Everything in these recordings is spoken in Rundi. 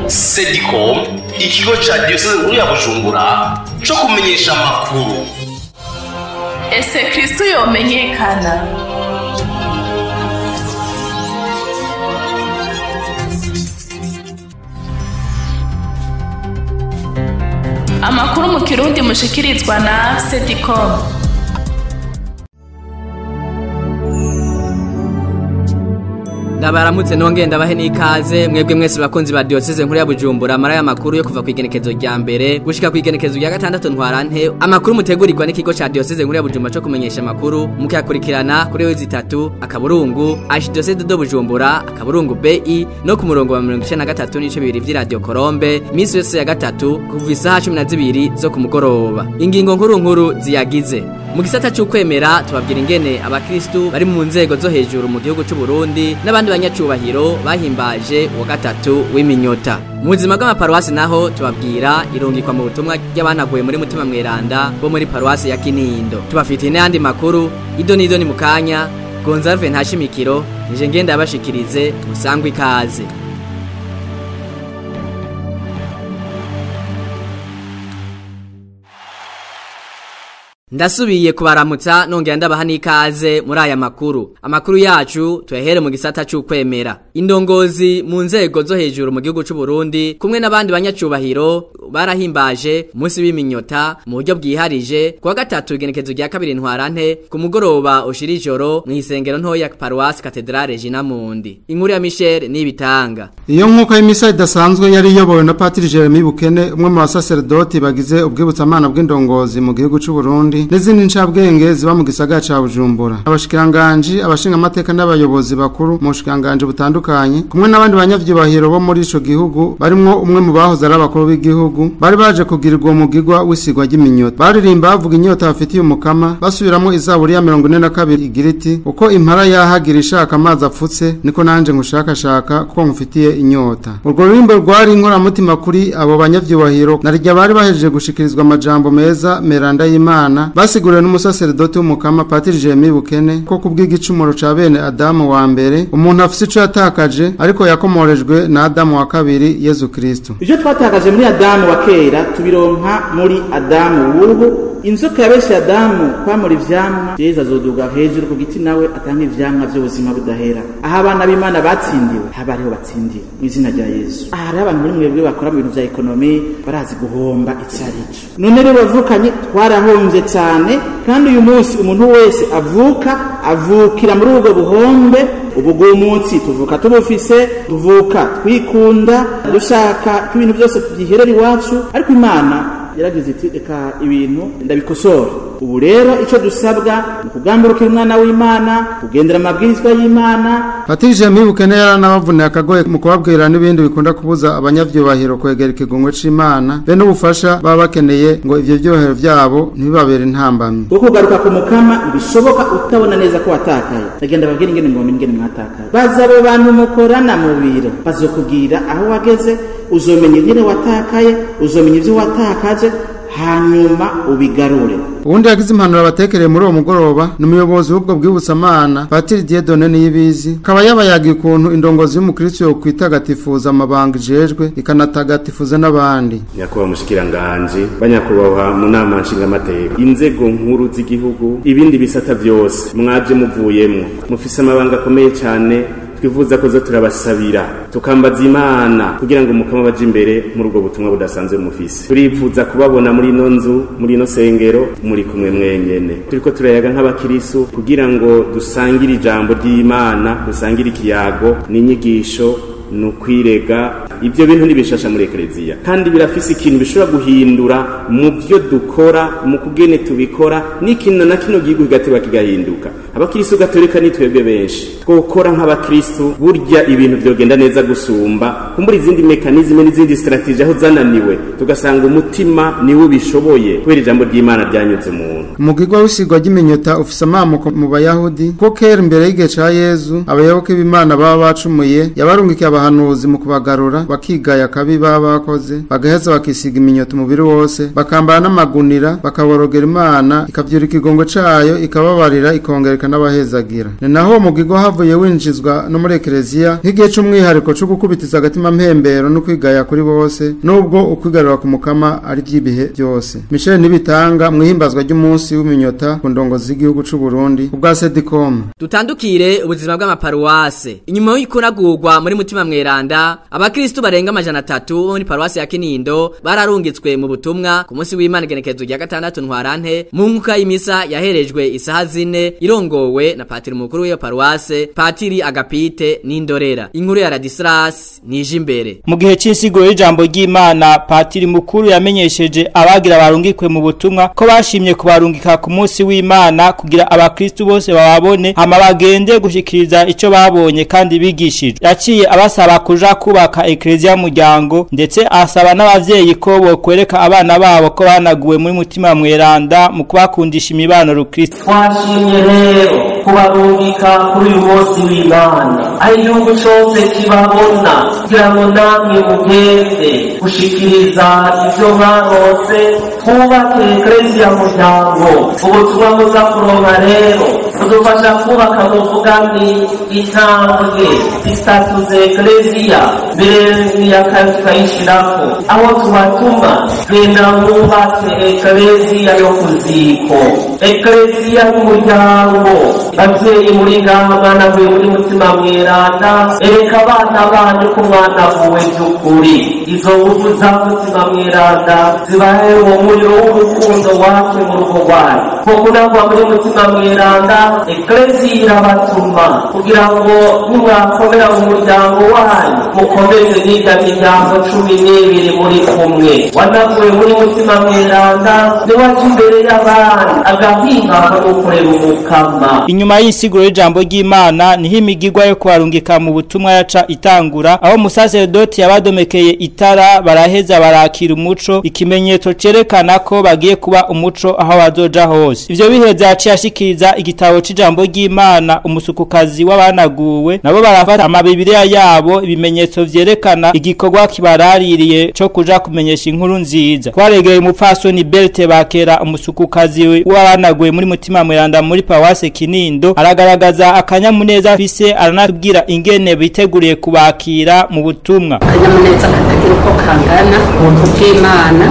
Sedicom, ikigo ca diyoseze nkuru ya Bujumbura co kumenyesha amakuru. Ese Kristo yomenyekana? Amakuru mu Kirundi mushikirizwa na Sedicom. Ndabaramutse nongeye ndabahe n'ikaze mwebwe mwese bakunzi ba diyoseze nkuru ya Bujumbura mara y'amakuru yo kuva ku igenekezo rya mbere gushika ku igenekezo rya gatandatu ntwarante. Amakuru mutegurirwa n'ikigo ca diyoseze nkuru ya Bujumbura co kumenyesha amakuru mukayakurikirana kuri wezi 3 akaburungu archidiocese de Bujumbura akaburungu BI no ku murongo wa 93.2 vy'iradio Korombe misi yose ya gatatu kuva isaha 12 zo ku mugoroba. Ingingo nkuru nkuru ziyagize mu gisata c'ukwemera tubabwira ingene abakristu bari mu nzego zo hejuru mu gihugu c'u Burundi n'abandi banyacubahiro bahimbaje uwa gatatu w'iminyota. Mu buzima bw'amaparuwasi naho tubabwira irungikwa mu butumwa ry'abanaguye muri Mutima Mweranda bo muri paruwasi ya Kinindo. Tubafitiye n'ayandi makuru ido n'ido ni mukanya. Gonzalve Ntashimikiro nije ngenda abashikirize, musangwe ikaze. Ndasubiye kubaramutsa nongera ndabaha n'ikaze muri aya makuru. Amakuru yacu tuyahere mu gisata c'ukwemera. Indongozi mu nzego zo hejuru mu gihugu c'u Burundi kumwe n'abandi banyacubahiro barahimbaje umunsi w'iminyota mu buryo bwiharije kuwa gatatu igenekezo rya kabiri ntwarante ku mugoroba ushira ijoro mu isengero ntoya ya Paroisse Cathedrale Regina Mundi. Inkuru ya Michel Nibitanga. Iyo nkuko y'imisa idasanzwe yari iyobowe na Patiri Jeremy Bukene, umwe mu basaserdoti bagize ubwibutsamana bw'indongozi mu gihugu c'u Burundi n'izindi ncabwenge ziba mu gisagara ca Bujumbura. Abashikiranganji, abashinga amateka n'abayobozi bakuru mu bushikiranganji butandukanye kumwe n'abandi banyavyubahiro bo muri ico gihugu barimwo umwe mu bahoze ari abakuru b'igihugu bari baje kugirirwa umugigwa w'isigwa ry'iminyota. Baririmba bavuga inyota bafitiye umukama, basubiramo izaburi ya 42 igira iti: uko impara yahagira ishaka amazi apfutse niko nanje ngushakashaka kuko ngufitiye inyota. Urwo rurimbo rwari inkoramutima kuri abo banyavyubahiro narirya bari bahejeje gushikirizwa amajambo meza meranda y'Imana basiguriwe n'umusaseredoti w'umukama Patiri Jeremy Bukene ko kubw'igicumuro ca bene Adamu wa mbere umuntu afise ico yatakaje ariko yakomorejwe na Adamu wa kabiri Yezu Kristo. Ivyo twatakaje muri Adamu wa kera tubironka muri Adamu w'ubu. Inzoka yabeshe Adamu kwamura ivyamwa, Yezu azoduga hejuru ku giti nawe atanga ivyamwa vy'ubuzima budahera. Aho abana b'Imana batsindiwe haba ariho batsindiwe mu izina rya Yezu. Aha hariho abantu muri mwebwe bakora mu bintu vya ekonomi barazi guhomba icarico. None rero bavukanye twarahomvye cyane, kandi uyu munsi umuntu wese avuka avukira muri ubwo buhombe. Ubu munsi tuvuka tubufise, tuvuka twikunda, dushaka ko ibintu byose byiherera iwacu, ariko Imana yaragize iti reka ibintu ndabikosora. Ubu rero ico dusabwa ni kugamburukira umwana w'Imana, kugendera amabwirizwa y'Imana. Patiri Jeremy Bukene yaranabavuniye akagoye mu kubabwira n'ibindi bikunda kubuza abanyavyubahiro kwegera ikigongwe c'Imana be n'ubufasha baba bakeneye ngo ivyo vyohero vyabo ntibibabere intambamyi. Kuko kugaruka ku mukama ntibishoboka utabona neza ko watakaye. Ndagenda babwira ingene ngomba ingene mwatakaye. Baza abo bantu mukorana mu biro bazokubwira aho wageze, uzomenya ingene watakaye, uzomenya ivyo watakaje, hanyuma ubigarure. Uwundi yagize impanuro abatekereye muri uwo mugoroba ni umuyobozi w'ubwo bwibutsamana Patiri Dieudonné Niyibizi, akaba yabayagiye ukuntu indongozi y'umukristo yo kwitagatifuza amabanga ijejwe ikanatagatifuza n'abandi. Nyakubahwa mushikiranganje, banyakubahwa mu nama nshingamateka, inzego nkuru z'igihugu, ibindi bisata vyose mwaje muvuyemwo, mufise amabanga akomeye cane twifuza ko zo turabasabira tukambaza Imana kugira ngo umukama baje imbere muri ubwo butumwa budasanzwe mufise. Turifuza kubabona muri ino nzu, muri ino sengero, muri kumwe mwenyene. Turiko turayaga nk'abakirisu kugira ngo dusangire ijambo ry'Imana, dusangire ikiyago n'inyigisho nukwirega. Ibyo bintu nibishasha muri ekleziya kandi birafise ikintu bishobora guhindura mu byo dukora, mu kugene tubikora, n'ikintu na kino gihugu kigateba kigahinduka. Abakristo gatolika ni twebwe benshi twokora nk'abakristo, burya ibintu vyogenda neza gusumba kumbura izindi mekanizme n'izindi strategie aho zananiwe, tugasanga umutima niwo ubishoboye kubera ijambo ry'Imana ryanyuze umuntu. Umugigwa w'isigwa ry'iminyota ufise amamuko mu Bayahudi ko kera imbere y'igihe ca Yezu abayoboke b'Imana baba bacumuye yabarungikiye abahanuzi mu kubagarura bakigaya kabi babakoze, bagaheza bakisiga iminyoto umubiri wose, bakambara n'amagunira, bakaborogera Imana ikavyura ikigongo cayo ikababarira ikongereka n'abahezagira. Ni naho uwo mugigo havuye winjizwa no muri ekereziya nk'igihe c'umwihariko co gukubitiza agatima mpembero no kwigaya kuri bose, nubwo ukwigarura ku mukama ari by'ibihe byose. Michel Nibitanga mwihimbazwa ry'umunsi w'iminyota ku ndongozi z'igihugu c'u Burundi ubwa Sedicom. Dutandukire ubuzima bw'amaparuwase. Inyuma y'ikunagurwa muri Mutima Mweranda, abakristo barenga 300 bo muri paruwase ya Kinindo bararungitswe mu butumwa ku munsi w'Imana igenekerezo rya 6 ntwarante mu nkuka y'imisa yaherejwe isaha 4 irongowe na patiri mukuru w'iyo paruwase Patiri Agapite Nindorera. Inkuru ya Radislas Nijimbere. Mu gihe c'insiguro y'ijambo ry'Imana, patiri mukuru yamenyesheje abagira barungikwe mu butumwa ko bashimye kubarungika ku munsi w'Imana kugira abakristo bose bababone hama bagende gushikiriza ico babonye kandi bigishijwe. Yaciye abasaba kuja kubaka eklezia muryango, ndetse asaba n'abavyeyi ko bokwereka abana babo ko banaguwe muri Mutima Mweranda mu kubakundisha imibano rukristo. Twashimye rero kubarungika kuri uyu munsi w'Imana, aho igihugu cose kibabona kugira ngo namwe mugende gushikiriza ivyo mwarose, twubake eklezia muryango. Ubutumwa muza kuronka rero budufasha kubaka muvugani intambwe zitatu z'eklezia mbere yakayishirako, aho tubatuma genda mwubake eklezia yo kuziko, eklezia y'umuryango. Bavyeyi muri ngaha mwanaguye muri Mutima Mweranda, ereka abana banyu ko mwanaguwe by'ukuri. Izo nguvu za Mutima Mweranda zibahe uwo muriro w'urukundo wake mu rugo rwanyu. Ko kunagwa muri Mutima Mweranda, eklezia irabatuma kugira ngo nimwakomera mu muryango wanyu mukomeze n'irya miryango 12 muri kumwe. Wanaguwe muri Mutima Mweranda niwe aja imbere y'abandi agahimbarwa no kurera umukama. Inyuma y'insiguro y'ijambo ry'Imana niho imigigwa yo kubarungika mu butumwa yaca itangura, aho musaseredoti yabadomekeye itara baraheza barakira umuco, ikimenyetso cerekana ko bagiye kuba umuco aho bazoja hose. Ivyo biheza yaciye ashikiriza igitabo c'ijambo ry'Imana umusukukazi w'abanaguwe, nabo barafata amabibiriya yabo, ibimenyetso vyerekana igikorwa kibaraririye co kuja kumenyesha inkuru nziza. Twaregeye umupfasoni Belte Bakera umusukukazi w'abanaguwe muri Mutima Mweranda muri paruwase Kinindo, aragaragaza akanyamuneza afise, aranatubwira ingene biteguriye kubakira mu butumwa. Akanyamuneza katagira uko kangana, ubuntu bw'Imana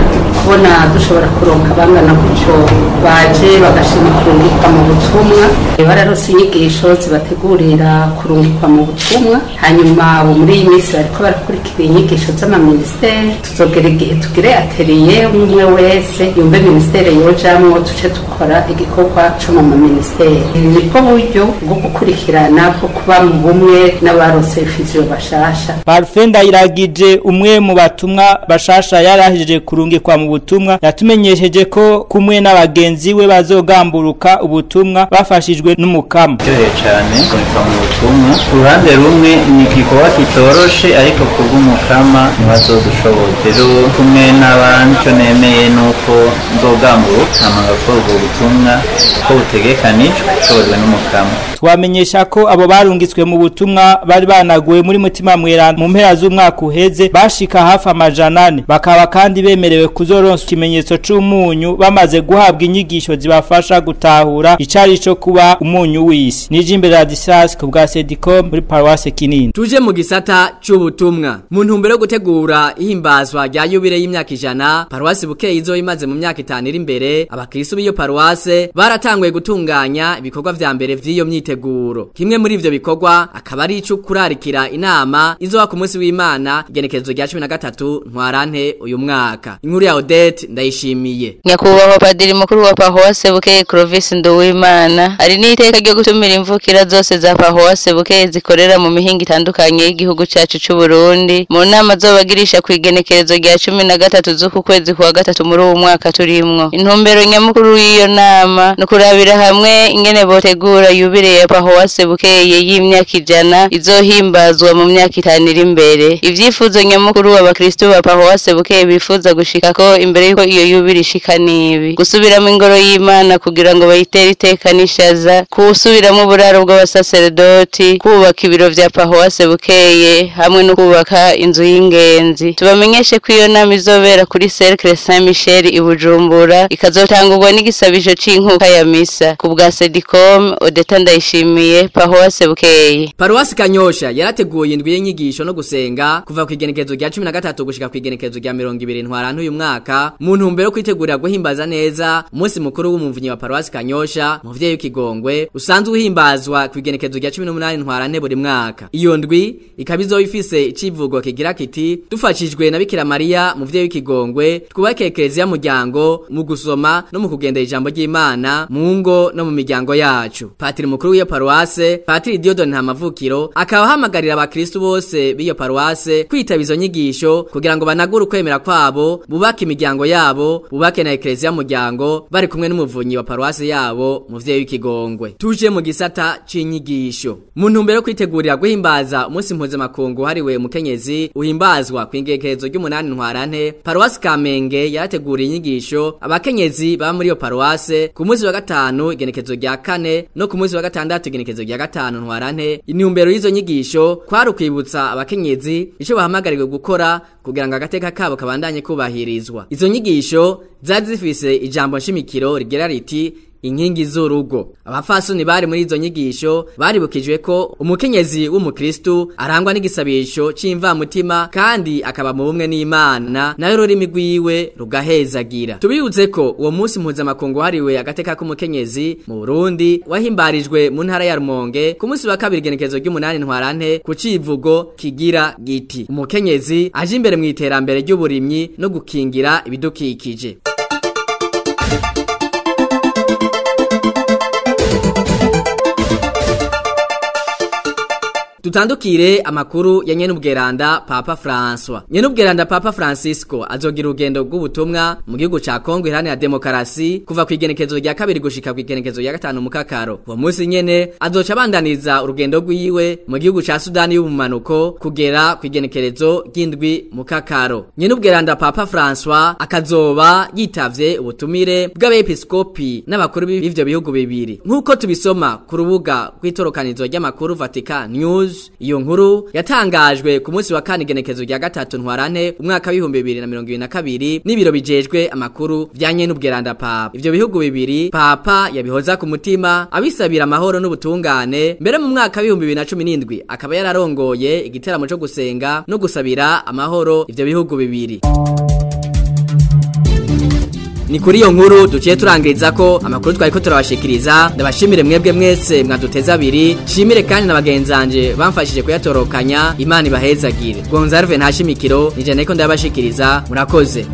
kubona dushobora kuronka bangana gutyo baje bagashima kurungikwa mu butumwa. Bararose inyigisho zibategurira kurungikwa mu butumwa, hanyuma ubu muri iyi minsi bariko barakurikira inyigisho z'amaministeri. Tuzogera igihe tugire atelier umwe wese yumve ministeri yojamwo, tuce dukora igikorwa co mu maministeri. Nibwo buryo bwo gukurikirana bwo kuba mu bumwe n'abarose fiziyo bashasha. Parfait Ndayiragije umwe mu batumwa bashasha yarahije kurungikwa mu butumwa, yatumenyesheje ko kumwe n'abagenzi we bazogamburuka ubutumwa bafashijwe n'umukama. Ryoheye cyane kurungikwa mu butumwa, ku ruhande rumwe ni igikorwa kitoroshe ariko kubw'umukama ntibazodushoboye. Rero kumwe n'abandi icyo nemeye nuko nzogamburuka hama ngakora ubwo butumwa uko butegekanijwe nshobojwe n'umukama. Twamenyesha ko abo barungitswe mu butumwa bari banaguwe muri Mutima Mweranda mu mpera z'umwaka uheze bashika hafi 400, bakaba kandi bemerewe kuzoronsa ikimenyetso c'umunyu bamaze guhabwa inyigisho zibafasha gutahura icari co kuba umunyu w'isi. Nijimbere Radislas ku bwa Sedicom muri paruwase Kinini. Tuje mu gisata c'ubutumwa. Mu ntumbero yo gutegura ihimbazwa rya yubile y'imyaka 100, paruwase Bukeye izo imaze mu myaka 5 iri imbere, abakristo b'iyo paruwase baratanguye gutunganya ibikorwa vya mbere vy'iyo myiteguro. Kimwe muri ivyo bikorwa akaba ari ico kurarikira inama izoba ku munsi w'Imana igenekerezo rya 13 ntwarante uyu mwaka. Inkuru ya Odette Ndayishimiye. Nyakubahwa Padiri mukuru wa Paruwase Bukeye Clovis Nduwimana ari n'iteka ryo gutumira imvukira zose za Paruwase Bukeye zikorera mu mihinga itandukanye y'igihugu cacu c'u Burundi mu nama zobagirisha ku igenekerezo rya 13 z'uku kwezi kwa gatatu muri uwu mwaka turimwo. Intumbero nyamukuru y'iyo nama no kurabira hamwe ingene botegura yubile ya Paruwase Bukeye y'imyaka 100 izohimbazwa mu myaka 5 iri imbere. Ivyifuzo nyamukuru w'abakristo ba Paruwase Bukeye bifuza gushika ko imbere yuko iyo yubile ishika nibi: gusubiramo ingoro y'Imana kugira ngo bayitere iteka n'ishaza, kusubiramo uburaro bw'abasaseredoti, kubaka ibiro vya paruwase Bukeye hamwe no kubaka inzu y'ingenzi. Tubamenyeshe ko iyo nama izobera kuri Cercle Saint Michel i Bujumbura, ikazotangurwa n'igisabisho c'inkuka ya misa. Ku bwa Sedicom, Odeta Ndayishimiye, paruwase Bukeye. Paruwasi Kanyosha yarateguye indwi y'inyigisho no gusenga kuva ku igenekerezo rya 13 gushika ku igenekerezo rya 20 ntwarante uyu mwaka, mu ntumbero yo kwitegurira guhimbaza neza umunsi mukuru w'umuvunyi wa Paruwasi Kanyosha, muvyeyi w'ikigongwe, usanzwe uhimbazwa ku igenekerezo rya 18 ntwarante buri mwaka. Iyo ndwi ikaba izoba ifise icivugo kigira kiti: dufashijwe na Bikira Mariya muvyeyi w'ikigongwe, twubake eklezia muryango mu gusoma no mu kugendera ijambo ry'Imana mu ngo no mu miryango yacu. Patiri mukuru w'iyo paruwase, Patiri Diodone Ntamavukiro, akaba ahamagarira abakristu bose b'iyo paruwase kwitaba izo nyigisho kugira ngo banagure ukwemera kwabo, bubake imiryango yabo, bubake na eklezia muryango bari kumwe n'umuvunyi wa paruwase yabo muvyeyi w'ikigongwe. Tuje mu gisata c'inyigisho. Mu ntumbero yo kwitegurira guhimbaza umunsi mpuzamakungu wahariwe umukenyezi uhimbazwa ku igenekerezo ry'umunani ntwarante, Paruwasi Kamenge yarateguriye inyigisho abakenyezi baba muri iyo paruwase ku munsi wa gatanu igenekerezo rya 4 no ku munsi wa gatandatu igenekerezo rya 5 ntwarante. Intumbero y'izo nyigisho kwari ukwibutsa abakenyezi ico bahamagarirwe gukora kugira ngo agateka kabo kabandanye kubahirizwa. Izo nyigisho zari zifise ijambo nshimikiro rigira riti: inkingi z'urugo. Abafasoni bari muri izo nyigisho baribukijwe ko umukenyezi w'umukristu arangwa n'igisabisho c'imvamutima kandi akaba mu bumwe n'Imana, nayo rurimi rwiwe rugahezagira. Tubibutse ko uwo munsi mpuzamakungu wahariwe agateka k'umukenyezi mu Burundi wahimbarijwe mu ntara ya Rumonge ku munsi wa kabiri igenekerezo ry'umunani ntwarante ku civugo kigira giti: umukenyezi aje imbere mu iterambere ry'uburimyi no gukingira ibidukikije. Tutandukire amakuru ya Nyenubweranda Papa François. Nyenubweranda Papa Francisco azogira urugendo rw'ubutumwa mu gihugu ca Kongo iharanira demokarasi kuva ku igenekerezo rya 2 gushika ku igenekerezo rya 5 mukakaro. Uwo munsi nyene azoca abandaniza urugendo rwiwe mu gihugu ca Sudani y'ubumanuko kugera ku igenekerezo ry'indwi mukakaro. Nyenubweranda Papa François akazoba yitavye ubutumire bw'abepiskopi n'abakuru b'ivyo bihugu bibiri. Nkuko tubisoma ku rubuga rw'itorokanizo ry'amakuru Vatican News, iyo nkuru yatangajwe ku munsi wa kane igenekerezo rya 3 ntwarante umwaka w'ibihumbi 2022 n'ibiro bijejwe amakuru vya Nyenubweranda Papa. Ivyo bihugu bibiri Papa yabihoza ku mutima abisabira amahoro n'ubutungane. Mbere mu mwaka w'ibihumbi 2017 akaba yararongoye igiteramo co gusenga no gusabira amahoro ivyo bihugu bibiri. Ni kuri iyo nkuru duciye turangiriza ko amakuru twari ko turabashikiriza. Ndabashimire mwebwe mwese mwaduteza abiri, shimire kandi n'abagenzanje bamfashije kuyatorokanya. Imana ibahezagire. Gonzalve Ntashimikiro nije nako ndabashikiriza, murakoze.